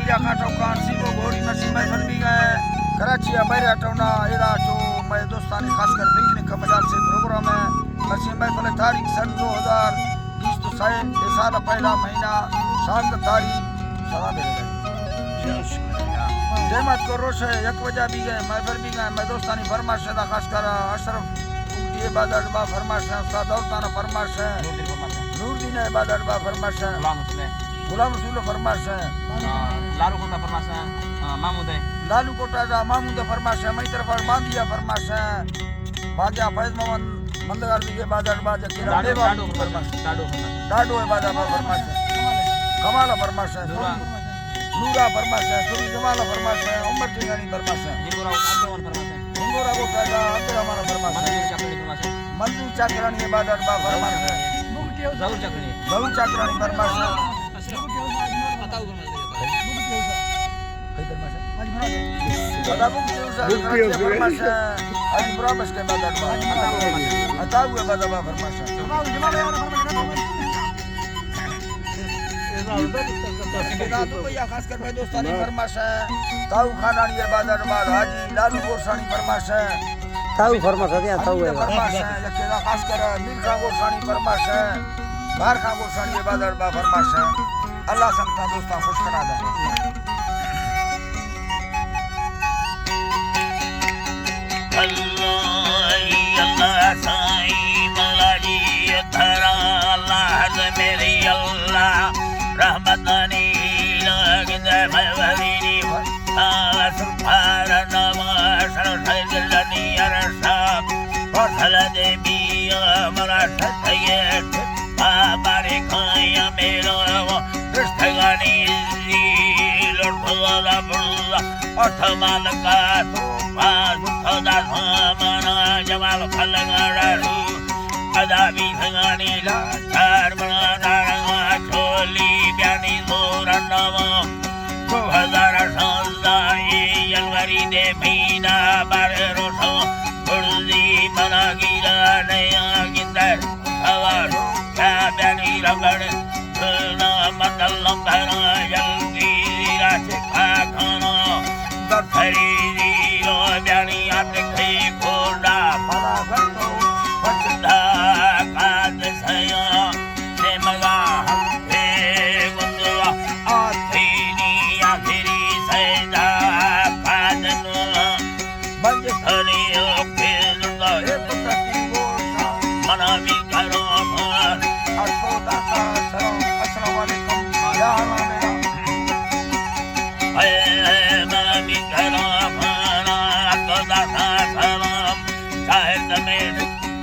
یا کاٹو کان سیبو گھوڑی مرچی محفل بیگا ہے۔ کراچی ءَ بحیرہ ٹاؤن ءَ ادا چو مئے دوستانی خاص کر پکنک کا مجال سے پروگرام ہے۔ مرچی محفل تاریخ سن دو ہزار بیست و سہ، اے سال پہلا مہینہ، شانزدہ تاریخ، سلام علیکم۔ ٹائم اتکو روش ءِ یک بجہ بیگا ہے، محفل بیگا ہے، مئے دوستانی فرمائش ہے، خاص کر اشرف کوٹی ءِ بازار با فرمائش ہے، استاد دولتان ءِ فرمائش ہے، نوردین ءِ بازار با فرمائش ہے، غلام رسول ءِ فرمائش ہے۔ آ، لالو کوٹا فرمائش ہے، آ، محمود ہے۔ لالو کوٹا دا محمود ءِ فرمائش ہے، مئی طرف باندیا فرمائش ہے۔ واجہ فیض محمد مندگار دی بازار با جکے لاڈو، لاڈو فرمائش ہے، لاڈو فرمائش ہے۔ لاڈو ءِ بازار با فرمائش ہے۔ کمال ءِ فرمائش ہے۔ نورا۔ نورا فرمائش ہے، سوری جمال ءِ فرمائش ہے، عمر ٹنگانی فرمائش ہے۔ ہنگورا عبدالرحمان فرمائش ہے۔ ہنگورا گوٹا دا عبدالرحمان ءِ فرمائش ہے۔ منظور چاکرانی فرمائش ہے۔ منظور چاکرانی ءِ بازار با فرمائش ہے۔ ظہور چاکرانی۔ ظہور چاکرانی فرمائش ہے۔ کئی فرمائش ہے؟ بابا بک چیوسا، بک چیوسا۔ فرمائش ہے۔ حاجی برابش کے بازار با۔ عطا ہوئے بازار با فرمائش ہے۔ ادا تو یا خاص کر مئے دوستانی فرمائش ہے۔ تاؤ خانانی ءِ بازار با حاجی لالو گورسانی فرمائش ہے۔ تاؤ فرمائش ہے، تاؤ حاجی ءِ فرمائش ہے۔ یکے دا خاص کر میر خان گورسانی فرمائش ہے۔ بہار خان گورسانی ءِ بازار با فرمائش ہے۔ اللہ سنگتاں دوستاں خوش کنا دا۔ اللہ، اللہ سائیں مولا جی تھرا، اللہ میری اللہ رحمتانی لگ دے بھوری وستا سپار نما سر سجل نی ارسا فصل دے بیا مرا ستیے بابر کھایا میرا رشتگانی زی لڑکا برزا اتھ مالکا تو پاس خدا سامانا جمال پھلگڑا رو ادا بھی سگانی لا چار بنا نارا چولی بیانی زور نوا دو ہزار شانزدہ ای جنوری دے مہینہ بار روسو برزی منا گیرا نیا گندر سوارو کیا بیانی رگڑ سنا مدل لمبرا جلدی راش پاکھانا در تھری زیرو بیانی آت کھئی کھوڑا پلا گھنو پچھتا کات سیا سے مگا ہم پہ گندوا آتھینی آخری سیدا کات نو بنج تھنی اوکے زندہ ہے پتہ کی گوشا منا بھی کرو بھان۔ ارسو داتا سلام، السلام علیکم۔ یا حالا میرا۔ اے، اے، منا بھی کرو بھان، ارسو داتا سلام۔ شاہد میں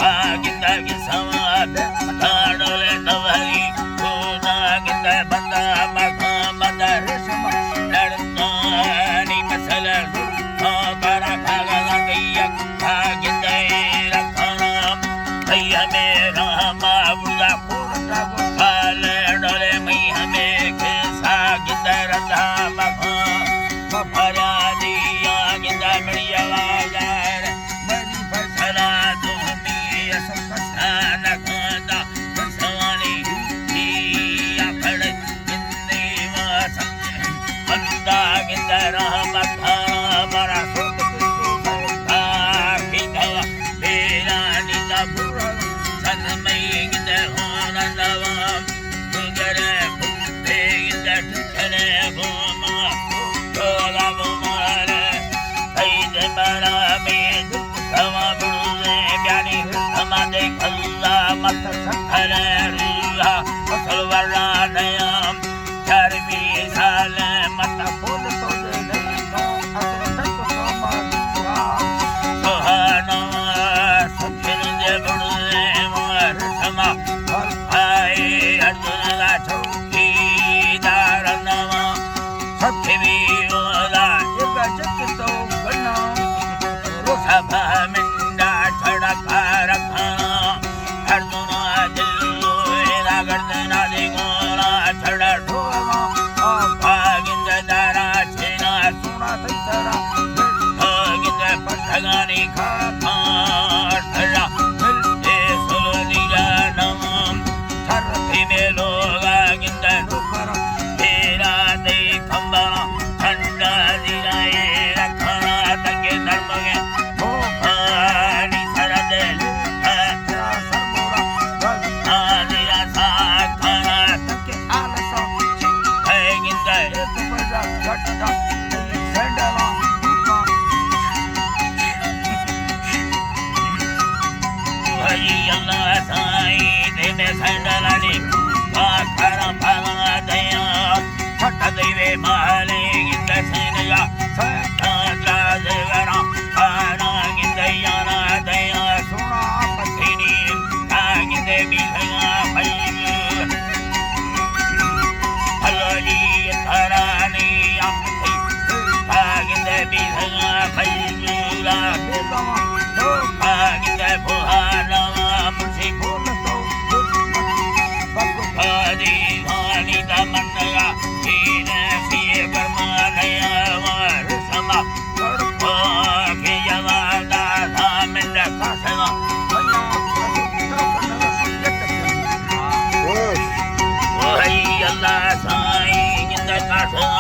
آ گندگ سواد تاڑول توری کونا گندگ بندہ مکان بندہ رسم لڑکانی مسئلہ تو کرا کھاگا گئی آ گندگ رکھنا بھئی ہمیں رحمہ بڑا کورٹا گو کھالے ڈولے مئی ہمیں کھیسا گندگ رضا مکان بفرادی آ گندگ مڑی آواز آئے میری فیصلہ تو ہمیں اصل کسا نہ کھاتا، سوانی ہی آکھڑ گندی ما سمجھ بندہ گند رحمت ہاں، مارا سوت تو بندہ کی دوا، بیرانی دا برا سن مئی گند ہون دوا، گزرے بھوتے گند ٹھکرے بھوما، ٹولا بھومارے، سید برا میں سما بڑے بیانی سما دے کھلا مت سکھر روحا مسل ورا نیام چرمی سال مت پھول تو دے نہیں تو اصل تک تو مارا سہانا سکھر دے بڑے مار سما ہر آئے ہر دنیا چھو چوکیدار نواں، سکھ بھی اولا یک جت تو گنا، رو سبھا منڈا چھڑا کار کھانا، ہر دنا دل لوئے دا گردنا دی گونا چھڑا ٹھوما، آ پاگند دارا چھینا سونا تیسرا، پاگند پتھگانی کھا کھا چھڑا، دل اے سلو دی جانم۔ سر تھی میں لوگا گندے نوکر، تیرا دے کمبا، آلے گندے سینگا، سکا دراز وراں، آنا گندے یانا دیا سونا پتینی، آ گندے بیسگا پھل، پھل جی تھرانی آپتی، آ گندے بیسگا پھل جولا، آ گندے بوہانا مسی بولتو، آدی ہانی دا منگا، سینے سی برمانیا وارث ما، پڑھو کہ جوان دادا منڈا کاسنا، وہی اللہ سائیں گندا کاسنا،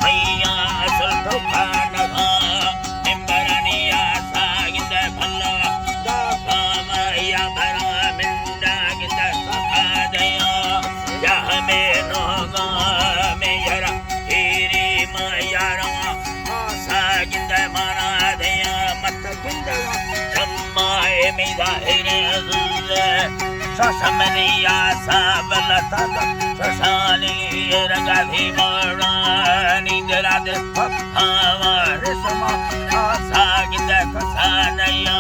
بھیا اصل تو کھانا، نمبرانی آسا گندا بھلا، دادا میا برا منڈا گندا سکا دیا، یا ہمیں نوگا میں یرا، ہیری ما یارا، آسا گندے مانا دیا مت گندگا، چمائے می ظاہر زوزے، سسمنی آسا بلتگ، سسانی رگا بھی مانا، نیندرا دے پھپھا وارث ما، آسا گندے کسانیا،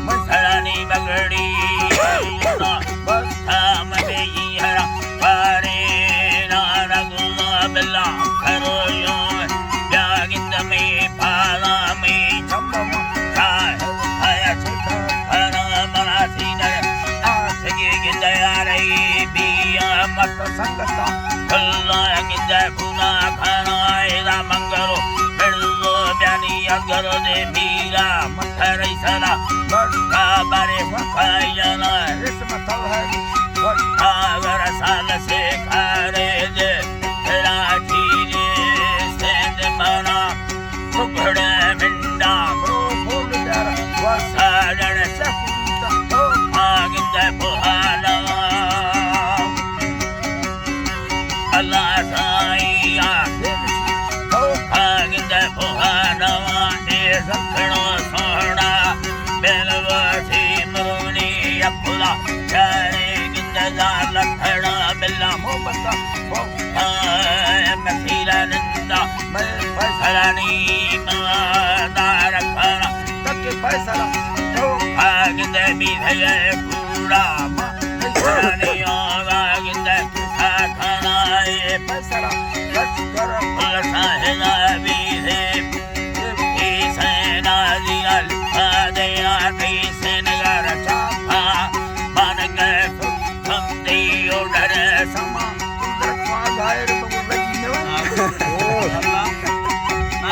مسرانی بگڑی، بس تھا مبی ہرا، پارے نارا گلا بلا کرو یو، بیا گند می پالا می چمبا، چاہے اٹھایا چھتا کھانا منا سینر، آسگی گند یارئی بیا مت سنگتا، کلا گند گنا کھانا ایدا منگرو، بڑو بیانی اگرو دے میرا متھر ایسنا، بڑا بارے وقایانا، متوہری وٹا ورسال سے کارے دے، تیرا چیری سیند مانا، سکھڑے منڈا، برو بول در، وسالن سکوت، تو کھاگند بہانا۔ اللہ سائیں آ، تو کھاگند بہانا، اے سکھڑو سوڑا، بلوسی مرونی اپلا، چارے گند زال کھڑا بلا محبت، او اے مسیرا نندا، میں فیصلہ نی ما دار کھانا، تک فیصلہ تو آگ دے بھی ہے کوڑا، ما فیصلہ نی آگ دے کسا کھانا، اے فیصلہ لشکر پلسا ہے بھی ہے، اے سینا دی الفا دے آتی سینگار چاپا، بانگے سکھم دی اوڈر سما۔ قدرت پا ظاہر تو وہ لگی نہ ہو۔ اوہ۔ اللہ۔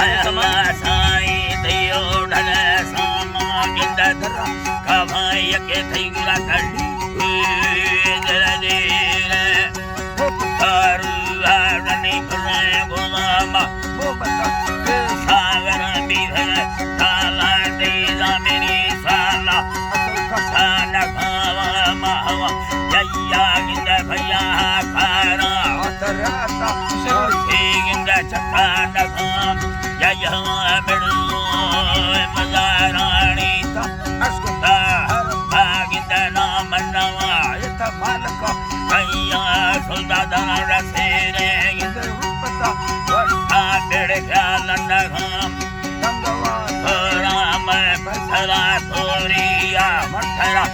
آیا ما سائیں دیو ڈھل ساما گندہ درا۔ کبھائی یکے تھی گرا کر۔ دل دیر۔ مختار آرنی بھرے غلام۔ محبت ساگر بیہر۔ تالا دی زامنی سالا۔ اصل کسان کھاوا ماوا۔ جیا گند بھیا کارا اتراتا، شوشی گند چکان کھام، جیا مڑو مزارانی تا، اسکتا ہر باگند نام نوا، یتا مالکا، کیا سلطان رسیرے گند روپتا، وٹا بڑ خیال نگام۔ تنگوا تھورا میں پسرا تھوریا مٹھرا،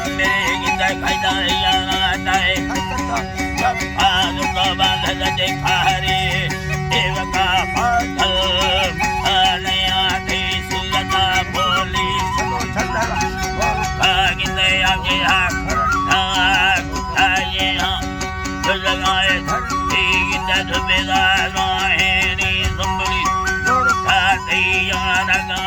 میرے گندے کھائی دائی یارا دائی کھائی کتا، جب آلو کا بال لدے کھارے، دیو کا پاتل مٹھانے آتے سورتا بولی سلو چھلرا، بول کا گندے آگے آ کرنا گھٹائے ہاں۔ جزگائے دھرتی دد بگا راہینی زمبڑی، لوڑکا تئی آنگا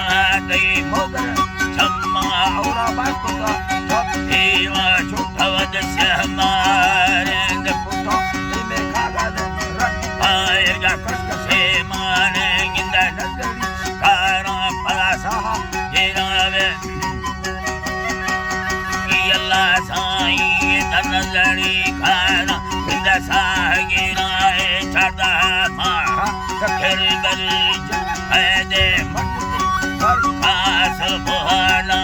تئی مدر، چما اورا باکتا، تھپتی و چھٹا ود سہمارند پتا، تئی میں کھاگا دے رت پائے گا کس کسے مانے گندہ نزلی، کاراں پلا ساہا گراوے۔ اے اللہ سائیں تن زڑی کھانا، بند ساہ گرائے چڑدا ماہ، سکھر بریج اے دے مٹ پر کاس بہانا،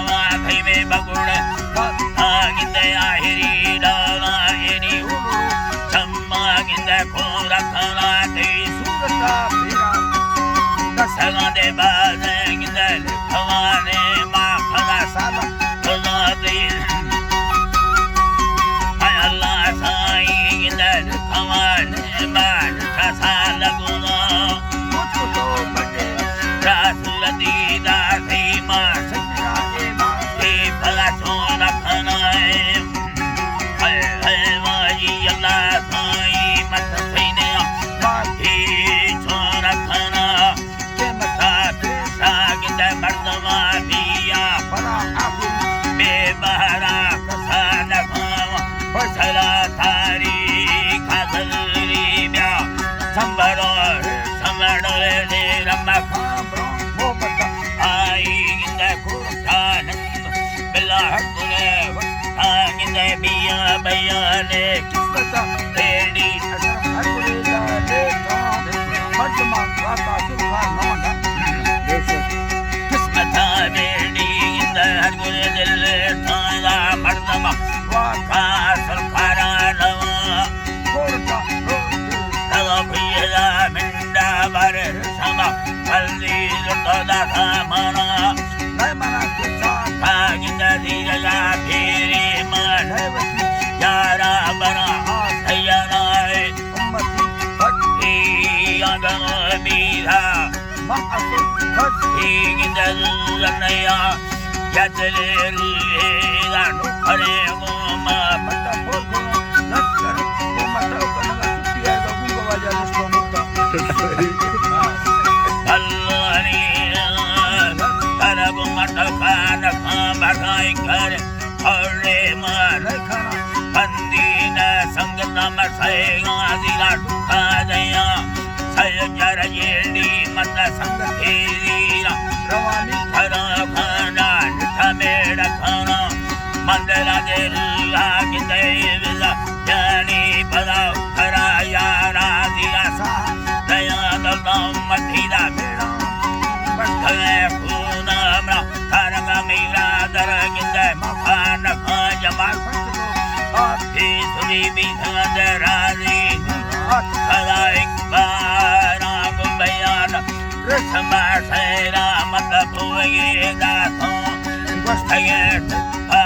بھئی میں بگڑ پتا گندے آہری ڈالا اینی اولو، چما گندے کورا کھانا تئی سورتا۔ اگاں دے بازیں گندے لکھوانے ما پدا سال گزاتی۔ اے اللہ سائیں گندے لکھوانے ما لکھ سال گزا۔ رسول دیدہ سی ما سجنا اے ما اے پدا چون کنائے۔ اے، اے واجی اللہ سائیں مت سینے ما اے چون کنا۔ قیمتا پیشا گندے مردماں دیا بلا آخر بے بہرا کسا نفاوا۔ فصلا تاریخ حضری بیا سنبرو سمڑ دیر مکان برو محبت آئی گندے کورتا نند بلا حق نے وقتا گندے بیا بیانے قسمتا ریڈی اثر ہر گریدا لیتا مردماں واتا سرخا نوندا۔ قسمتا ریڈی گندے ہر گریدا لیتا مردماں واتا سرخا نوندا۔ کوڑتا روٹی تگا بھیلا منڈا بر سما بلدی لٹا دا سامانا۔ نئے منا کسا تاگی دزی جگا پھیری من۔ نئے وتی یارا برا آ سیارا اے امتی بھٹی آدم میرا۔ ما اصل کسی گندل نیا۔ یا دلے روحے دا نوکرے گوما پتا پوکو لشکر گوما تو کنگا چھٹی آئے گا گونگا واجہ لشکر مکتا۔ اللہ نی طلب مٹکان کھان بھگائی کر۔ اور مار کھانا بندی نہ سنگت مسئے گا زیرا ٹکا دیا۔ سجر جیڑی مت سنگ تیرا روانی کھرا کھانا نٹھا میڑ کھانا مندرا دے روحا کی دیوزا جانی پدا کھرا یارا دیا سا دیا دلتا مٹھی دا میڑا بس کھے خونا مرا تارگا میرا در گندے مکان کھا جمال پتلو آتی سنی بھی کھاندے راضی ہاتھ کھڑا ایک بار آنگو بیان رسم سیرا مطلب ہوئے داتوں گوشتگے ٹھپا